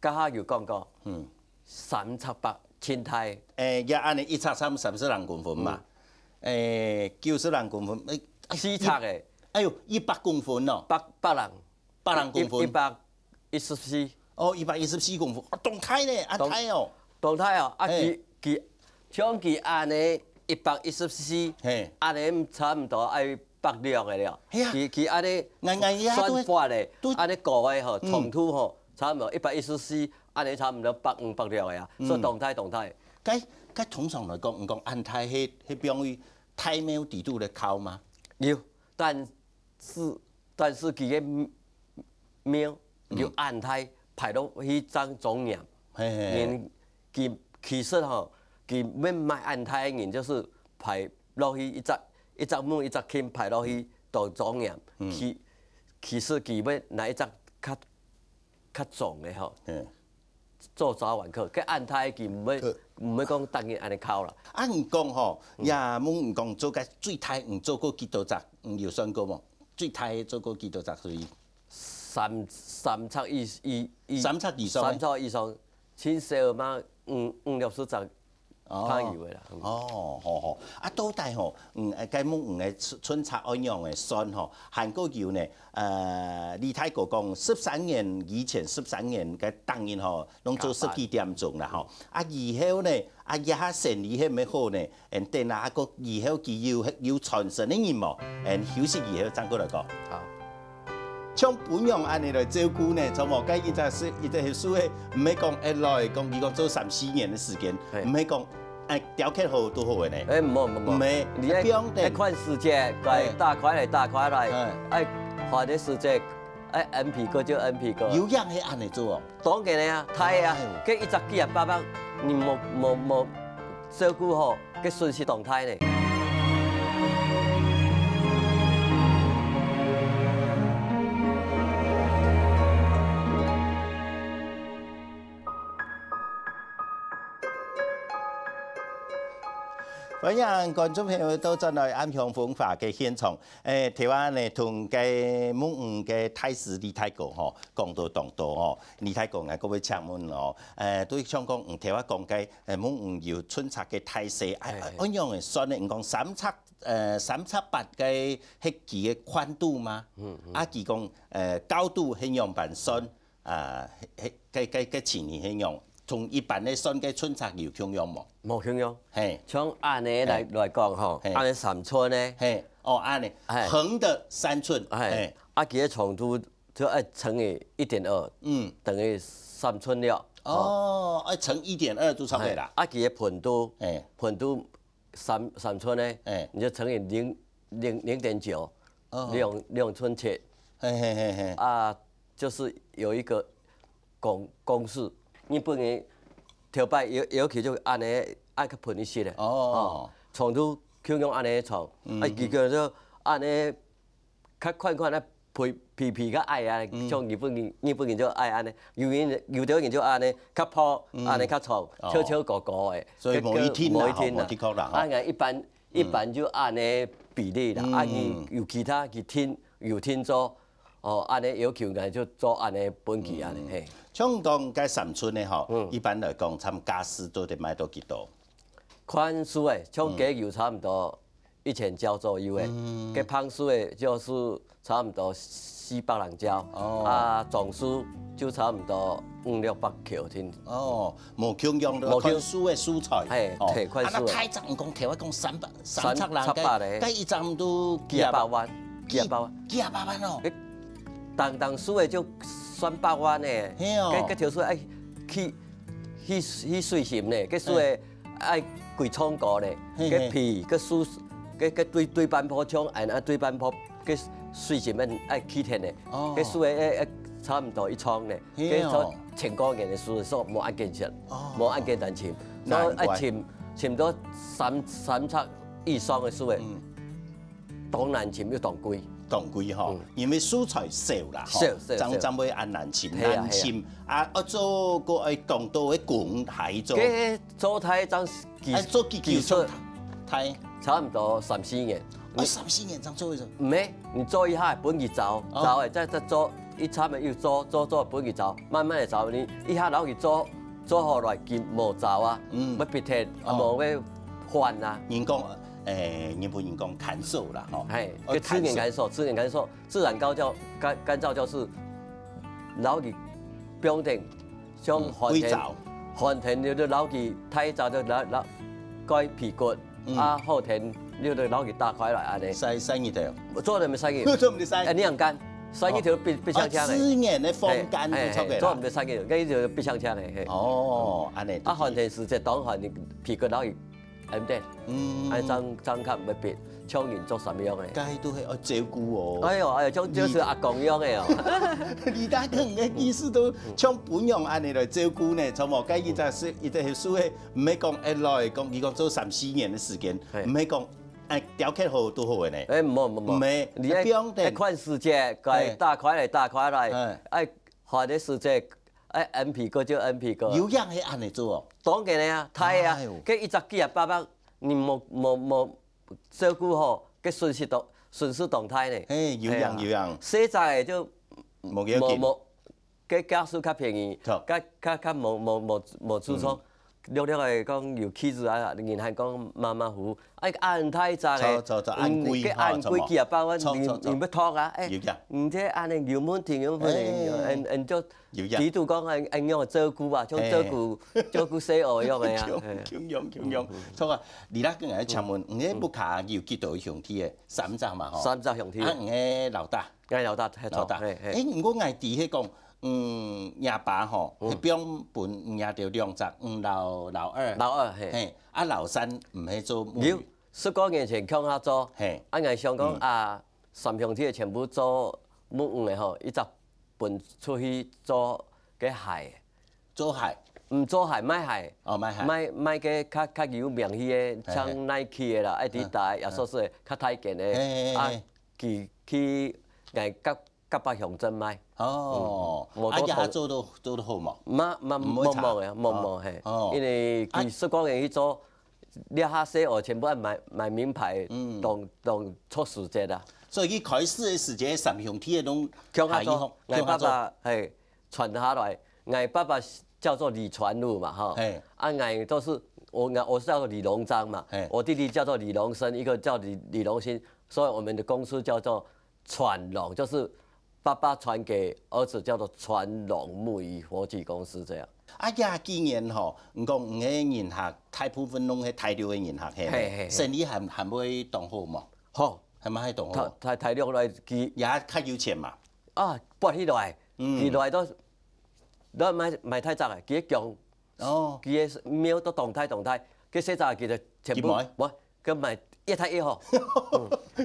該下有講過，嗯。三尺八，真大。誒，也恁呢一尺三，三十零公分嘛。嗯。誒，九十零公分，誒，四尺誒。哎喲，一百公分哦。百，百零。百零公分。一，一百一十四。哦，一百一十四公分，哦，當大呢，啊，當，大哦。當大哦，啊，嘿。佢，佢，像佢恁呢一百一十四，嘿。恁呢差毋多愛百六个了。嘿啊。佢，佢恁呢，𠊎，𠊎也對，算闊咧，對。恁呢高个吼，嗯。長度吼，差毋多一百一十四，恁呢差毋多百五、百六个啊，嗯。所以當大，當大。該，該通常來講，你講恁大係，係比方於大廟底肚个敲嗎？有，但 是，但是佢个廟有恁大，排落去正莊嚴。嘿嘿嘿。人其，其實吼，佢愛買恁大个人，就是排落去一隻，一隻門一隻廳排落去到莊嚴。嗯。其，其實佢愛拿一隻較，較重个吼。嗯。 做早晚課，該恁大佢毋會，呃。毋會講逐日恁呢敲啦。啊，你講吼，嗯。也問你講做个最大，你做過幾多隻？你有算過無？最大做過幾多隻水？三，三尺以，以，以，三尺以上的？三尺以上，盡少嘛，五，五六十隻 哦。朋友个啦，嗯。哦，好，好。啊，到底吼，嗯，呃，該問你个春，春茶愛仰个算吼，還過有呢，呃，李大哥講，十三年以前，十三年个當日吼，攏做十幾點鐘啦吼。啊，以後呢，啊，這下生理係毋係好呢？嗯，等啊，啊，個以後佢有，有傳承个人無？嗯，休息以後正過來講。好。 像分樣恁呢來照顧呢，像無？該一隻樹，一隻樹仔，毋係講一來講，佢講做三四年个時間，嘿。毋係講，哎，雕刻好就好个呢。哎，無，無，無。毋係，你愛，不用等。愛看時節，該嘿。打開來，打開來，嘿。愛花个時節，愛恩皮哥就恩皮哥。有影係恁呢做哦。當然个啊，大个啊，哎喲。該一隻幾啊百萬，你無，無，無照顧好， 个損失當大呢。歡迎觀眾朋友倒轉來《暗香風華》个現場。誒，頭下呢，同該木魚个大師李大哥吼，講到當多吼。李大哥，𠊎各位請問哦，誒，對像講，嗯，頭下講該 誒，問你有春茶个大細，啊，嘿，嘿。啊，仰般个算呢？你講三尺，呃，三尺八个，係佢个寬度嗎？嗯，嗯。啊，佢講，呃，高度係仰般算？啊，係，係，該，該，該情形係仰？同一般个算个春茶有共樣無？無共樣。嘿。像恁呢來，嘿。來講吼，嘿。恁呢三寸呢。嘿，哦，恁呢，嘿。橫的三寸，嘿。嘿。啊，佢个長度 就愛乘以一點二，嗯。等於三寸了。哦，愛乘一點二就差不多啦。哎，啊，佢个寬度，哎。寬度三，三寸呢，哎。你就乘以零，零，零點九，哦。兩，兩寸七。嘿，嘿，嘿，嘿。啊，就是有一個公，公式，日本人頭擺尤，尤其就恁呢，愛較寬一些个。哦。哦，長度共樣恁呢長，嗯，啊，佢叫做恁呢 較寬寬啊，皮，皮，皮較矮啊，嗯。像日本人，日本人就愛恁呢，有人，有兜人就恁呢，較薄，嗯。恁呢較長，哦。超超高高个，所以無一定啦，無一定啦。吼，無的確啦，吼。啊，𠊎一般，嗯。一般就恁呢比例啦。嗯。啊，你有其他去定，有定做，哦，恁呢要求，𠊎就做恁呢分佢恁呢，嗯。嘿。像講該三寸个吼，嗯。一般來講，差不多價數都得賣到幾多？看樹仔，像雞油差不多 一千角左右个，嗯。該磅數个就是差不多四百零角，哦。啊，總數就差不多五六百條定。哦，無共樣个，無共，看樹个素材。嘿，哦，嘿，看樹个。啊，該大隻講，頭下講三百，三，三尺零个，三尺八个。該一隻都幾百萬，幾，幾百萬。幾百萬哦。該當當樹个就算百萬呢。嘿哦。該，該條樹愛去，去，去水荇呢，該樹个 嘿。愛幾丈高呢？嘿，嘿。該皮，該樹，該，該對，對半坡像恁啊，對半坡，該水荇面愛起天呢。哦。該樹个，愛，愛差不多一丈呢。嘿哦。該做千過年个樹，所以無恁簡單，哦。無恁簡單尋。難怪。所以愛尋，尋到三，三尺以上个樹个。嗯。當難尋又當貴。當貴吼，因為素材少啦吼，少少少。正正會恁難尋，係啊，難尋啊，愛做个愛當多个工來做。該做坯正技，愛做幾久做坯？差毋多三四年。啊，三四年正做一隻？毋係，你做一下分佢燥，燥了，再再做，一差毋多又做，做做分佢燥，慢慢个燥，你一下摎佢做，做好來佢無燥啊，嗯，要必忒，啊，無要換啊。人講，誒，日本人講乾燥啦吼，係，哦，就自然乾燥，自然乾燥，自然乾燥，乾乾燥就是摎佢放等，像寒天，嗯，會燥。寒天就就摎佢太燥就摎摎該皮骨，嗯，啊，好天就就摎佢打開來恁呢。曬曬日頭。做得毋使日？做毋使曬。哎，你很乾，曬日頭必必嗆嗆个。哦，自然个風乾就出个啦。嘿，嘿，做毋使曬日頭，該就必嗆嗆个，嘿。哦，恁呢。啊，寒天時節當寒，你皮骨摎佢 暗等，嗯，哎，正正較毋會變，像人做三樣个。該都係愛照顧哦。哎喲，哎喲，像就是阿公樣个哦。李大哥，你个意思都像餔娘恁呢來照顧呢，著無？該一隻係一隻係樹个，毋係講一來講，你講做三四年个時間，嘿，毋係講哎雕刻好都好个呢。哎，無無無，毋係，你愛愛放等。愛看時節，該打開來打開來，哎，哎，寒个時節，哎，暗皮哥就暗皮哥。有影係恁呢做哦。當然个啊，坯啊，哎喲，該一隻幾啊百萬 你無無無照顧好，該損失當損失當大呢。嘿，有影，哎呀，有影。細隻个就無要緊。無無，該價數較便宜，著，較較較無無無無注重。嗯。略略个講有氣質啊，人還講馬馬虎，哎，恁大隻个，著著著，恁貴，嗯，該恁貴吼，幾啊百萬，著著著，你你要托啊，哎，有影。你這恁呢有問題，有問題，哎，恁恁就 有影。知道講恁恁樣个照顧啊，像照顧照顧細人樣个啊。共共樣共樣。著啊，李大哥，𠊎請問，你个屋下有幾多兄弟个？三隻嘛吼。三隻兄弟。啊，你个老大。𠊎老大，老大。嘿嘿。誒，毋過𠊎知係講，嗯，若爸吼，係放分若兜兩隻，嗯，老老二。老二，嘿。嘿，啊，老三毋係做木魚。有，十過年前共下做，嘿。啊，𠊎想講啊，三兄弟全部做木魚个吼，一隻 分出去做个鞋。做鞋？毋做鞋，賣鞋。哦，賣鞋。賣賣个較較有名氣个，像Nike个啦，Adidas个，也算係較大間个。嘿嘿嘿。啊，佢去𠊎甲甲北鄉鎮賣。哦，嗯，啊，也做得做得好無？嘛嘛毋會差。無無个，無無嘿，哦，因為佢十過年去做 這下細人全部愛買買名牌，嗯，當當出時節啊。所以佢開始个時節，三兄弟个攏共下做，𠊎爸爸嘿傳下來，𠊎爸爸叫做李傳武嘛哈，嘿，啊𠊎都是我我是叫做李榮章嘛，嘿，我弟弟叫做李榮生，一個叫李李榮興，所以我們的公司叫做 傳榮，就是爸爸傳給兒子，叫做傳榮木魚科技公司這樣。啊，這幾年吼，你講你个人客大部分攏係大陸个人客，係無？嘿嘿嘿。生意還還會當好無？好，還蠻會當好。大大大陸來佢也較有錢嘛。啊，搬起來，嗯，佢來都，都買買大隻个，佢个強 哦，佢个廟都當大當大，佢細隻佢就全部，佢買，無，佢買越大越好。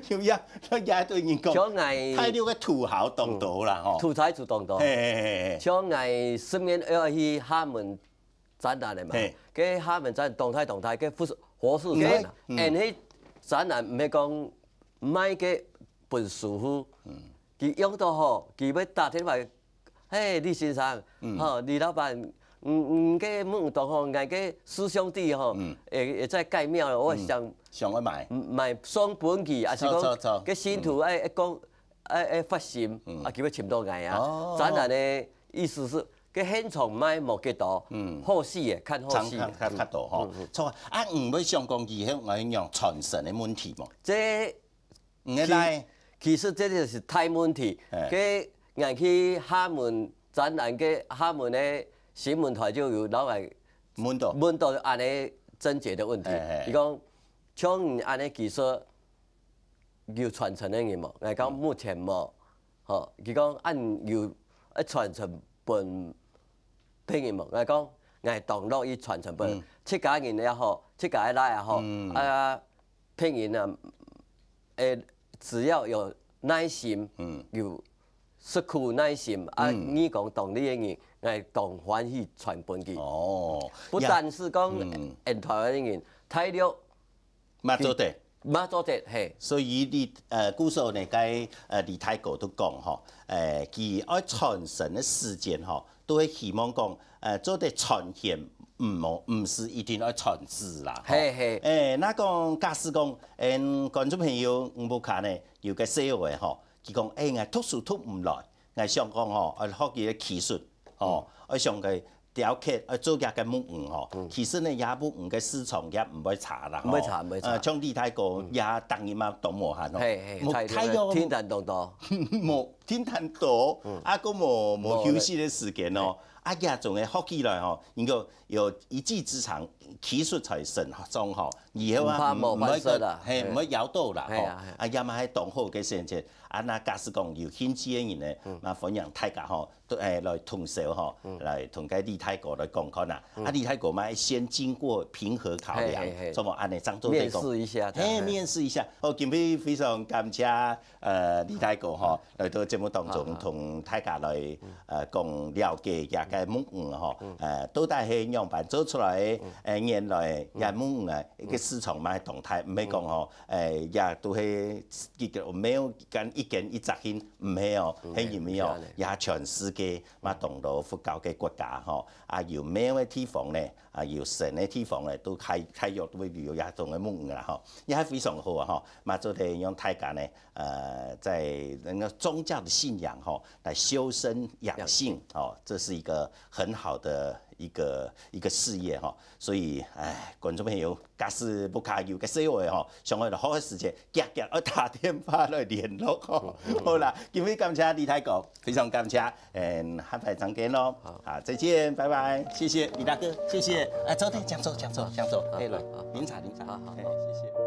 有影，佢也對人講，像𠊎大陸个土豪當多啦吼。土財主當多。嘿嘿嘿嘿。像𠊎十月愛去廈門展覽个嘛，嘿，該廈門展覽當大當大，該富士活士展覽，嗯，嗯，恁呢展覽毋係講賣个分師傅，嗯，佢用到好，佢會打電話 嘿，李先生，嗯，吼，李老闆，嗯嗯，該木魚檔吼，𠊎个師兄弟吼，嗯，也也在蓋廟了，我想想要買，買送分佢，還是講，著著著，該信徒愛愛講愛愛發心，嗯，啊，佢會尋到𠊎啊。哦，展覽个意思係，該現場賣無幾多，嗯，好戲个，看好戲个，常看看較多吼。嗯嗯。著啊，啊，你會想講以後𠊎用傳承个問題無？這 你个倈，其實這就是大問題。該𠊎去廈門展覽，該廈門个新聞台就有老外問到問到恁呢症結个問題。佢講，像你恁呢技術有傳承个人無？𠊎講目前無。吼，佢講恁有愛傳承分別人無？𠊎講𠊎當樂意傳承分自家人也好，自家个倈也好，啊， 別人啊，誒，只要有耐心，嗯，有食苦耐心，啊，嗯，你講當地个人，𠊎當歡喜傳分佢。哦，不單是講，嗯，𠊎台灣个人，大陸嘛做得。嘛做得，嘿。所以李，呃，故所呢，該，呃，李大哥都講吼，呃，佢愛傳承个時間吼，都會希望講，呃，做得傳賢，毋好，毋係一定愛傳子啦，吼。嘿，嘿。欸，那講假使講，嗯，觀眾朋友，你屋下呢，有个細人仔吼，佢講，欸，𠊎讀書讀毋來，𠊎想講吼，愛學佢个技術，吼，愛想个雕刻，愛做佢个木魚吼。其實呢，這木魚个市場也毋會差啦，吼。毋會差，毋會差。呃，像李大哥，也逐日嘛當無閒吼。嘿，嘿，木太多了，太陽，天天當多。無，天天多，啊，閣無，無休息个時間哦。啊，這種个學起來吼，能夠有一技之長，技術在身上吼，以後啊，毋怕無飯食啦。毋會，嘿，毋會枵到啦，吼。嘿啊，嘿啊。啊，也嘛係當好个選擇。啊，那假使講有興趣个人呢，嘛歡迎大家吼， 都，欸，來通宵吼，來同該李大哥來講看啊。啊，李大哥嘛，先經過評核考量，嘿，嘿，嘿。做麼恁呢，正做得講。面試一下，嘿，嘿。面試一下。好，今晡日非常感謝，呃，李大哥吼，來到節目當中，好，好。同大家來，呃，講了解這个木魚吼，呃，到底係仰般做出來个，呃，原來這木魚啊，一个市場嘛當大，毋係講吼，欸，也都係一个，沒有講一間一隻間，毋係哦，係因為哦，也全世界 嘛當多佛教个國家吼，啊，有廟个地方呢，啊，有神个地方呢，都開，開業都會有這種个木魚啦吼，也還非常好啊吼，嘛做得讓大家呢，呃，在那個宗教的信仰吼，來修身養性吼，這是一個很好的一個，一個事業吼。所以，哎，觀眾朋友，假使屋下有个細人仔吼，想愛學个時節，遽遽愛打電話來聯絡吼。好啦，今晡日感謝李大哥，非常感謝。 嗯，下擺再見咯。好。好，再見，拜拜，謝謝李大哥，謝謝。哎，坐，請坐，請坐，請坐。哎，來，好，好。飲茶，飲茶。好，好，哎，好。謝謝。